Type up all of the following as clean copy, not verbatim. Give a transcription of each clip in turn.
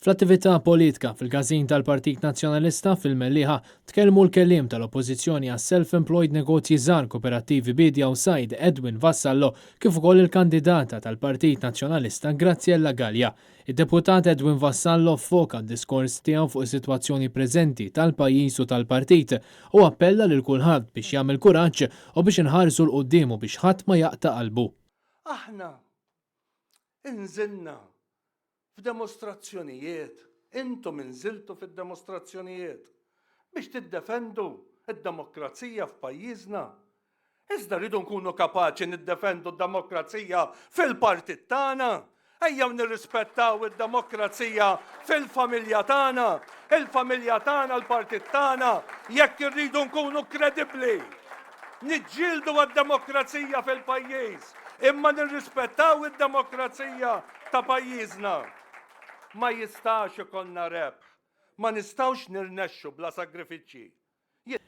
Fl-attività politika fil-każin tal-Partit Nazzjonalista fil-Mellieħa tkellmu l-kelliem tal-Oppożizzjoni għas-Self-Employed Negozji Żgħar Kooperattivi Biedja u Sajd Edwin Vassallo kif ukoll il-kandidata tal-Partit Nazzjonalista Graziella Galea. Id-Deputat Edwin Vassallo ffoka d-diskors tiegħu fuq is-sitwazzjoni preżenti tal-pajjiż u tal-partit u appella lil kulħadd biex jagħmel kuraġġ u biex inħarsu 'l quddiem u biex ħadd ma jaqta' qalbu. Aħna inżilna f'demostrazzjonijiet, intom inżiltu fid-demostrazzjonijiet biex tiddefendu d-demokrazija f'pajjiżna. Iżda rridu nkunu kapaċi niddefendu d-demokrazija fil-partit tagħna. Ejjew nirrispettaw id-demokrazija fil-familja tagħna, il-familja tagħna, l-partit tagħna, jekk irridu nkunu kredibbli. Niġġieldu għad-demokrazija fil-pajjiż, imma nirrispettaw id-demokrazija ta' pajjiżna. Ma jistax ikollna rebħ, ma nistgħux nirnexxu bla sagrifiċċji.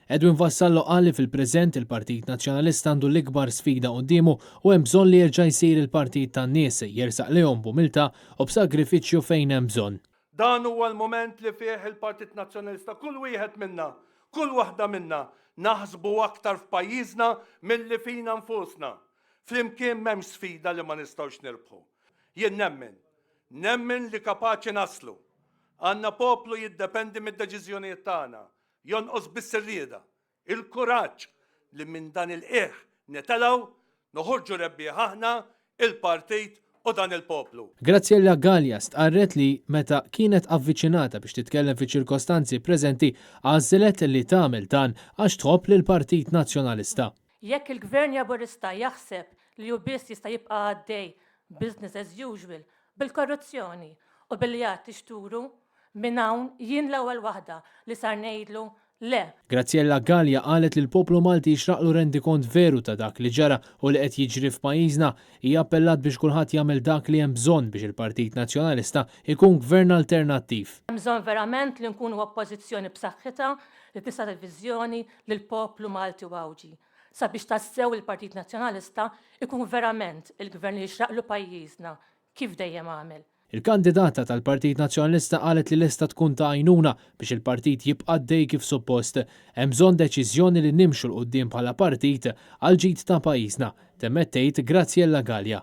Edwin Vassallo qal li fil-preżent il-Partit Nazzjonalista għandu l-ikbar sfida quddiemu u hemm bżonn li jerġa' jsir il-partit tan-nies, jersaq lejhom b'umiltà u b'sagrifiċċju fejn hemm bżonn. Dan huwa l-mument li fih il-Partit Nazzjonalista, kull wieħed minna, kull waħda minna, naħsbu aktar f'pajjiżna milli fina nfusna. Flimkien m'hemmx sfida li ma nistgħux nirbħu. Jien nemmen, nemmen li kapaċi naslu. Għandna poplu jiddependi mid-deċiżjonijiet tagħna. Jonqos biss ir-rieda, il-kuraġġ li minn dan il-qiegħ nitelgħu, noħorġu rebbieħ aħna, il-partit u dan il-poplu. Graziella Galea stqarret li meta kienet avviċinata biex titkellem fiċ-ċirkostanzi preżenti għażlet li tagħmel dan għax tħobb lill-Partit Nazzjonalista. Jekk il-Gvern Laburista jaħseb li hu biss jista' jibqa' għaddej business as usual bil-korruzzjoni u billi jagħti xturu, minn hawn jien l-ewwel waħda li sar ngħidlu le. Graziella Galea qalet li l-poplu Malti jixraqlu rendikont veru ta' dak li ġara u li qed jiġri f'pajjiżna. Hija appellat biex kulħadd jagħmel dak li hemm bżonn biex il-Partit Nazzjonalista jkun gvern alternattiv. Hemm bżonn verament li nkunu oppożizzjoni b'saħħitha li tista' tagħti viżjoni lill-poplu Malti u Għawdxi sabiex tassew il-Partit Nazzjonalista jkun verament il-Gvern li jixraqlu pajjiżna kif dejjem għamel. Il-kandidata tal-Partit Nazzjonalista qalet li lesta tkun ta' għajnuna biex il-partit jibqa' għaddej kif suppost. Hemm bżonn deċiżjoni li nimxu 'l quddiem bħala partit għall-ġid ta' pajjiżna, temmet tgħid Graziella Galea.